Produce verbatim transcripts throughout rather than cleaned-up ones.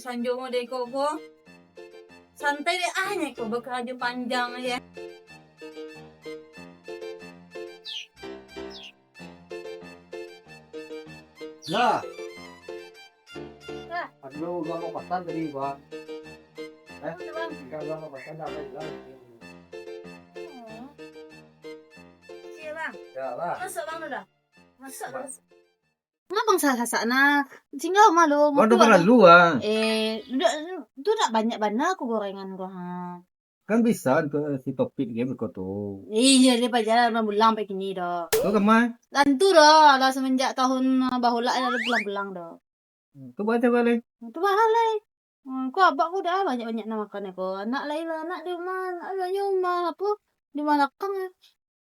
Panjang deh kok ko. Santai deh ah, nyo ko bakarajo panjang je. Nah. Nah. Ado urang mau pasan tadi, Bang. Eh? Ado, Bang. Ado urang mau pasan, dah, Bang. Hmm. Makasih ya, Bang. Ya lah. Masuk, Bang, dulu dah. Masuk, Bang. Ngapa Bang sasak-sasak nah? Singgah rumah lu. Bang, dah berlalu, Bang. Eh, dak, tu dak banyak bana aku gorengan ko, ha. Kan bisa tu si Topik game ko tu. Iya, dia bajalan bulan-bulan pakai kini dah. Tu kemai? Tantu dah, lah semenjak tahun, eh, baholak dah bulan-bulan dah. Hmm, tu baca balik. Tu bahalai. Hmm, ko abak ko dah banyak-banyak nak makan ko. Anak lain lah, anak di rumah, anak di rumah apa? Di rumah lakang.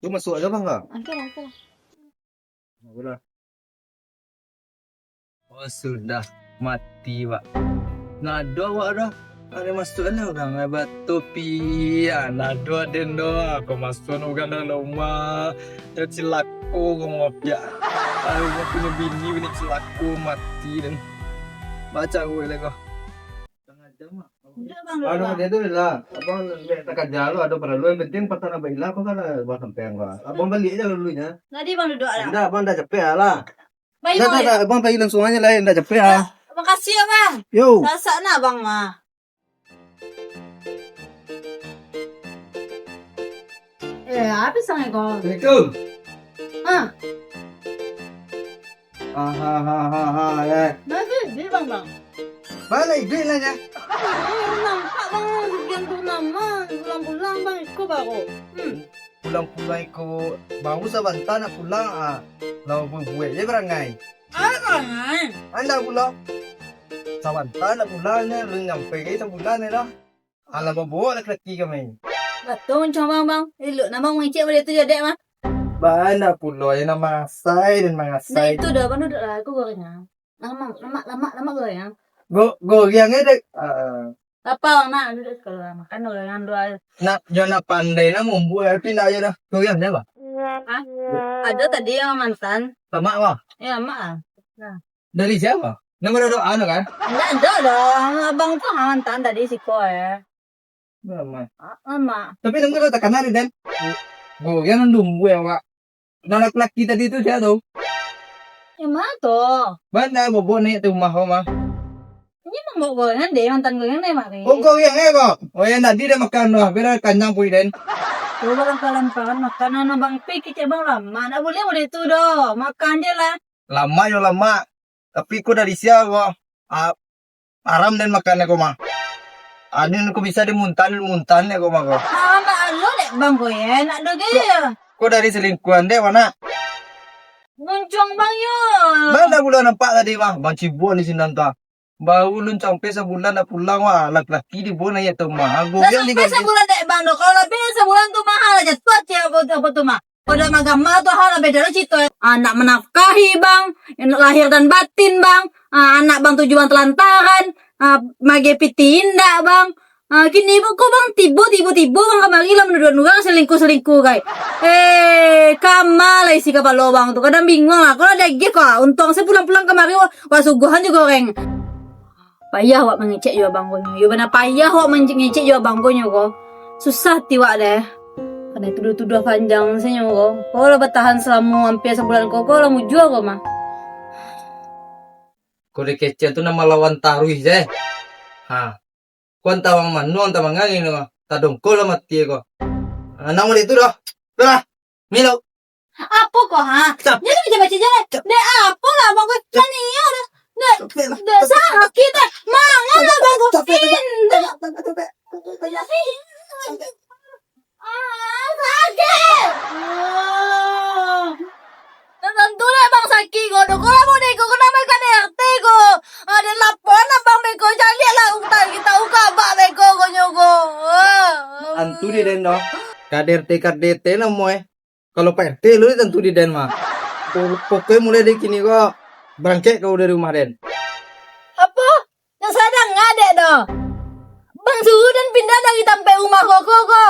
Tu masuk aja, Bang, kah? Oke lah, oke lah. Apolah. Oh, sudah mati, Pak. Nah, ado awak dah. Ado masuak lah urang batopi. Ah, nah, ado aden doh. Kok masuak urang dalam rumah. Yo cilako ko mapiak. Aduh, gua punyo bini, bini cilako mati den. Baca gue lah kau. Setengah jam lah. Udah, Bang, udah, Bang. Dia tu lah. Abang nak kerja lu, ada perlu. Yang penting patah nak bailah, apa kan lah buat sampean gua. Abang balik aja dulunya. Tadi Bang duduk lah. Enggak, Abang dah capek lah. Baik, dah, Bang, dah, ya? Dah, Abang pergi langsung aja lah, dah capek lah. Ya, makasih ya, Bang. Yo. Sasak nak, Bang, mah. Eh, apa sangai kau? Assalamualaikum. Ha. Ah, ha, ha, ha, ha, eh. Bagi duit, Bang, Bang. Balik duit lah, ya. Eh, nampak, Bang, bagian tu nama. Pulang-pulang, Bang, iko baru. Hmm. Pulang-pulang iko baru sabanta nak pulang, ah. Lah buek-buek je barangai. Alah, barangai. Anda pulang. Sabanta nak pulang, ya. Belum nyampe lagi sabulan, ya, dah. Alah, babawa laki-laki kami. Batua mancang Abang, Bang. Elok nah Abang mangecek baliak tu jo dek mah. Bana pulo, yo, nak mangasai dan mangasai. Ndak itu doh, Bang, duduak lah, aku gorengan. Lamak, lamak, lamak, lamak gorengan. Go-, gorengan, eh, dek. Ah. Lapa, Bang, nak duduak siko lah, makan gorengan dulu. Nak, yo nak pandai, nak mambuek, tapi ndak aja dah. Gorengan aja, Bang. Hah? Ado tadi nan mantan. Lamak, Bang? Yo, lamak lah. Nah. Dari sia? Nan badoa tu kan? Indak ado doh. Abang tu ha, mantan tadi siko, eh. Lama. Ah, lama. Tapi nan badoa takana, Den. Gorengan nan dumbuek awak. Nan laki-laki tadi tu sia tu? Nan ma tu? Bana bobo naiak tu rumah kau mah. Inyo mambaok gorengan deh, mantan gorengan deh mari. Oh, gorengan, eh, kau? Oh, nan tadi den makan tu, bia lah kanyang puik den. Tu balampa-lampakan makanan abang, pi kecek abang lamak. Ndak buliah model tu doh. Makan je lah. Lamak yo lamak. Tapi ko dari sia ko? Ah, haram den makan ko mah. Aden ko bisa dimuntahan, muntahan ko mah ko. Haram baa lo dek bang ko ye, nak do ge. Ko dari selingkuhan dek, Bang, nak? Muncuang bang yo. Bana bulan nampak tadi, Bang? Bang Cibuan di sinan tu. Baru lun sampai sabulan dak pulang, wah, laki-laki dibuang naiak tu mah. Dah sampai sabulan dek bang do. Kalau labiah dari sabulan tu mahal aja. Tu aja apa tu, apa tu mah. Pada magama tu hal beda lo cerita. Anak menafkahi bang, anak lahir dan batin bang, ah, anak bang tujuh bang telantaran, ah, mage piti indak bang. Ah, kini ko bang tibo, tibo-tibo bang kamari lah menuduah urang selingkuh-selingkuh kai. Eh, kama lah isi kapalo bang tu. Kadang bingung lah. Kalau dagih kok, untung saya pulang-pulang kamari, wah, wah suguhan juga goreng. Payah wak mangecek jo abang ko nyo. Yo bana payah wak mangecek jo abang ko nyo ko. Susah ati wak deh. Kanai tuduah-tuduah panjang se nyo ko. Ko lah batahan salamo ampia sabulan ko, ko lah mujua ko mah. Ko dikecek tu nan malawan taruih je. Ha. Ko antah mano, antah mangari no. Tadongko lah mati ko. Ha, nak model tu doh. Tu lah. Milo. Apo ko, ha? Cap. Jadi baca-baca je. Cap. Dek apo lah, Bang, ko? Cap. Tania dah. Dek, capek lah. Dek, sakik, dek. Mangan lah, Bang, ko. Capek, capek. Indak. Capek, capek. Ah, sakik. Ah. Tantu dek, Bang, sakik ko. Dek, ko lah mau dek ko, ko nak makan R T ko. Ado laporan, Bang, beko. Caliak lah, utak kita, uka abak beko, ko nyo ko. Ah. Antu di den doh. K D R T, K D R T namo, eh. Kalau Pak R T lu tantu di den mah. Po-, pokoknyo mulai dari kini ko, barangkek kau dari rumah den. Apo? Nan sadang ngadek doh. Bang suruah den pindah dari tampek rumah koko ko.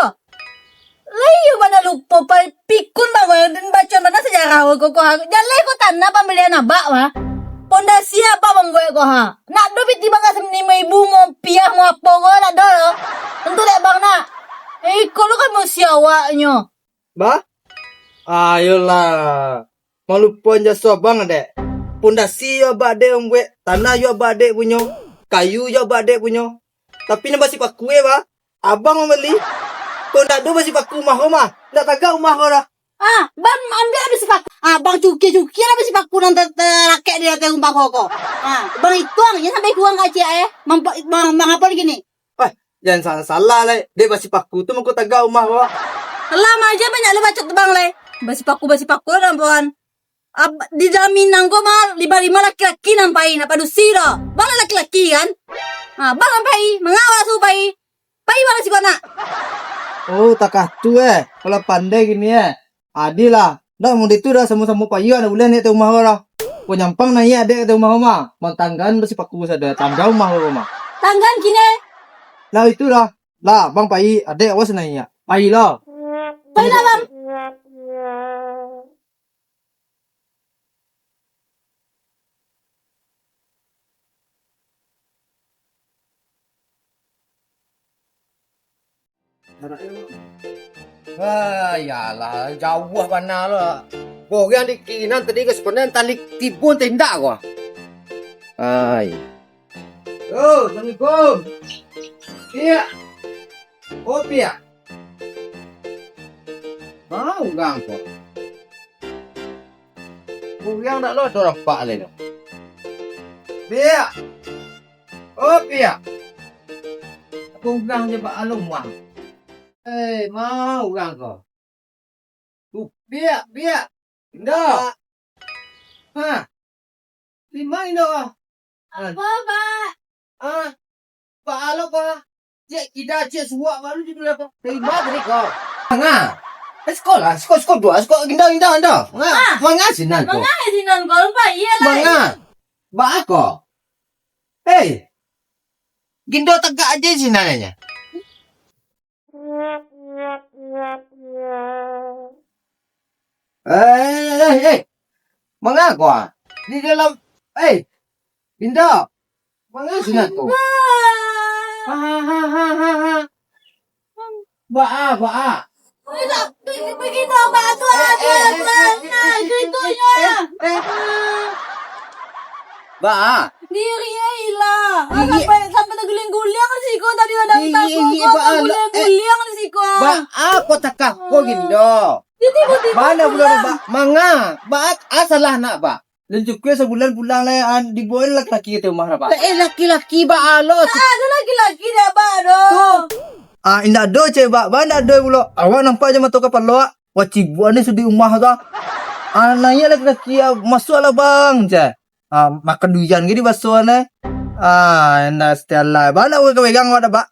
Lah iyo bana lupo, pa-, pikun bang ko, den baco bana sejarah koko ko. Jaleh ko tanah pambalian abak, wah. Pondasi apo bang buek ko, ha? Nak do piti bang ka limo ribu mo piah mo apo ko, nak do lo? Tantu dek bang nak. Eh, iko lo kan musi awaknyo. Bah? Ayolah. Malupoan jaso abang dek. Pondasi yo abak dek mambuek, tanah yo abak dek punyo, kayu yo abak dek punyo. Tapi nan basi paku e, bah. Abang mambali. Kok ndak do basi paku umah ko mah, ndak tagak umah ko doh. Ah, bang ambiak basi paku. Ah, bang cukia-cukia lah basi paku nan ta-, talakek di ateh rumah ko, ko. Ah, bang ituang, jan sampai kurang kacik eh. Mampa-, bang, bang apo lagi ni? Wah, jan salah-salah lai. Dek basi paku tu mangko tagak umah ko. Lah, aja banyak lo bacot tu bang lai. Basi paku, basi paku lah nampoan. Ab-, di dalam Minang ko mah, lima-lima laki-laki nan pai, nak padusi doh. Bang lah laki-laki kan? Ha, bang lah pai, manga awak suruh pai? Pai bang siko nak. Oh, takah tu eh. Kalau pandai kini eh. Adil lah. Ndak mode tu dah, samo-samo payi, ndak buliah naiak ateh rumah ko dah. Ko nyampang naiak dek ateh rumah ko mah. Bang tanggaan basi paku sado, tangga rumah ko mah. Tanggaan kini eh. Lah itu dah. Lah, bang pai, adek awas naiak. Pai lah. Pai lah, bang. Ah, iyalah, jauah bana lo. Goreang di kinan tadi ka sikonan, tali tibo tindak ko. Ai. Yo, assalamualaikum. Piak. Oh, piak. Mau urang ko. Urang dak lo ado nampak lai tu. Piak. Oh, piak. Urang je bak alun wang. Eh, mau urang ko. Tu, piak, piak. Indak. Ha. Lima indak ah. Apa, Pak? Ah. Pak Alok ah. Cek kida, cek suak baru judul apa? Terima tadi kau. Manga. Eh, sekolah, sekolah, sekolah dua, sekolah ginda, ginda, ginda. Manga. Ah. Manga sinan kau. Manga sinan kau, lupa iya lah. Manga. Ba ako. Hei. Gindo tagak aja sinan aja. Eh, eh, eh. Manga ko ah? Di dalam, eh. Indak. Manga sinan tu. Ha, ha, ha, ha, ha. Baa, baa. Indak, bagi tobat tu aja, eh, eh, eh, eh, eh, eh, eh, eh, eh. Baa. Diri eh ilang. Diri. Sampai, sampai taguliang-guliang di siko tadi, ada di siko, taguliang-guliang di siko. Baa ko takah ko gindo. Dia tiba-tiba pulang. Mana bulan, Bak? Manga, Bak, ah, salah nak, Bak. Lun cukua sabulan pulang lai, an, dibawa laki-laki ka rumah, Bak. Eh, laki-laki, Bak, alo. Ah, ada laki-laki dah, Bak, doh. Tu. Ah, indak ado, cek, Bak. Bak, indak ado pulo. Awak nampak je mato kapalo, Bak. Wah, cibuak ni sudah rumah tu. Ah, naiak laki-laki, ah, masuak lah, Bang, cek. Ah, makan duian ke di baso ni. Ah, indak setiap lah. Bak, indak ka pegang awak dah, Bak.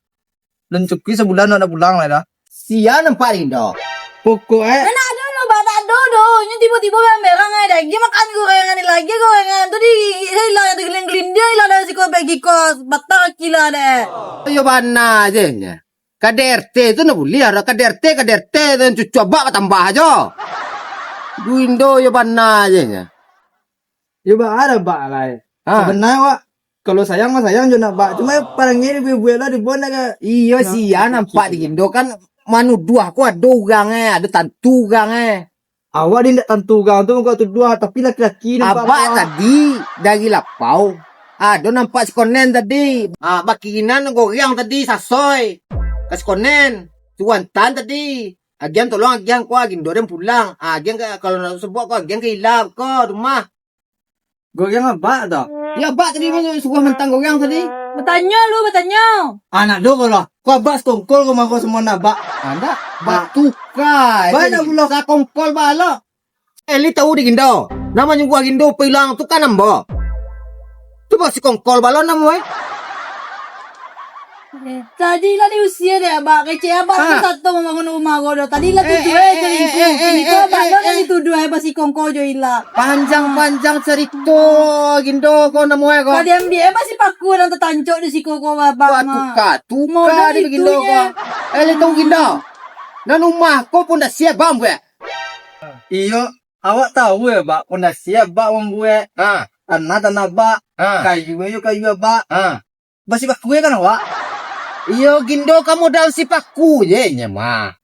Lun cukui sabulan nak pulang lai dah. Sia nampak Rindo. Pokok eh. Nak ado lo, Bak, nak ado doh. Nyo tibo-tibo berang-berang ai dah. Dia makan gorengan ni lagi, gorengan tu di, dia ilang, yang tu gelin-gelin, dia ilang dari siko pergi kos. Batang kila deh. Iyo bana je nya. K D R T tu nak buliah dah. K D R T, K D R T tu yang cucu abak batambah ajo. Rindo iyo bana je nya. Yo, baa dah, Bak, lai. Ha. Sabananyo, Wak, kalau sayang mah sayang jo nak, Bak. Cuma parangai di buek-buek lah, di bon nak ka. Iyo, nah, sia nampak di Indo kan manuduah ko ado urang eh, ado tantu urang eh. Awak di ndak tantu urang tu, kau tuduah, tapi laki-laki nampak. Abak tadi dari lapau, ado nampak si Konen tadi. Ah, bakinan goreang tadi sasoi. Ka si Konen, si Wantan tadi. Agian tolong agian ko, Gindo den pulang. Ah, agian ka, kalau nak sebut ko, agian ka ilang ko rumah. Goreang abak tu? Ya, abak tadi mah suruah mantang goreang tadi. Batanyo lu, batanyo. Anak do ko lah. Ko abak sakongkol ko mako samo nak abak. Anda? Bak tuka. Bak nak pulo. Sakongkol balo. Eli tahu di Gindo. Nama nyungguah Gindo pilang tu kan ambo. Tu bak sakongkol balo namo eh. Eh, tadi lah diusia dek abak, kecek abak tu sato mambangun rumah ko doh. Tadi lah tujuah eh, eh, eh, selingkuh. Eh, eh, eh, abak eh, doh eh, dituduah eh, basi kongko jo ilang. Panjang-panjang cerito, Gindo ko namo eh ko. Kau diambiak eh, basi paku nan tatancok di siko ko abak mah. Tuka, tuka di Gindo ko. Eh, lihat tu Gindo. Nan rumah ko pun dah siap bang buek. Iyo, awak tahu ya, Bak, pondasi abak mambuek. Ha. Tanah, tanah abak. Ha. Kayu, kayu, kayu abak. Ha. Basipaku kan awak? Iyo, Gindo ka modal sipaku je nyo mah.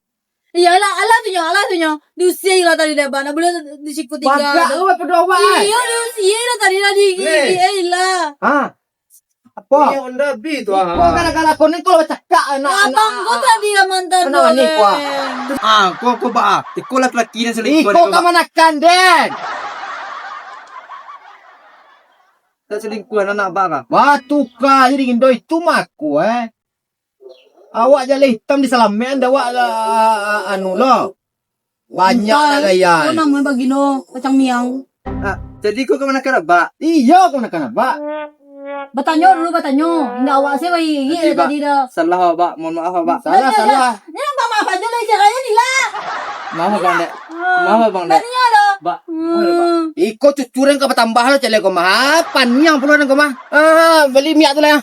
Iyolah, alah tu nyo, alah tu nyo. Diusia lah tadi dek abak, ndak buliah di siku tingga. Bagak tu. Apa doa, eh? Iyo, diusia lah tadi lah di, di, eh, lah. Ha? Apa? Ini Honda B tu, ah. Kok gara-gara kau ni kalau bacakak anak, abang anak, kau tadi lah mantan anak ni, kau, kuah. Ah, kau, kau ba, ah. Iko laki-laki nan selingkuh. Iko kamanakan, Den? Tak selingkuh anak abang, ah. Wah, tukar jadi Gindo itu mako, eh. Awak jaleh itam di salamean, dah awak, ah, anu lo. Banyak nak gaya. Kau namonyo bagino, kacang miang. Ah, jadi kau kamanakan abak? Iyo, kamanakan abak. Batanyo dulu, batanyo. Indak awak se baik, tadi dah. Salah, Bak. Mohon maaf, Bak. Salah, salah. Ni nampak maaf aja lah, cerai ni lah. Maaf, Bang, dek. Maaf, Bang, dek. Tadi lah. Bak, maaf, Bak. Iko cucur yang kau batambah lo, celek kau mah. Ah, paniang pulo kau mah. Ah, bali minyak tu lah, ya.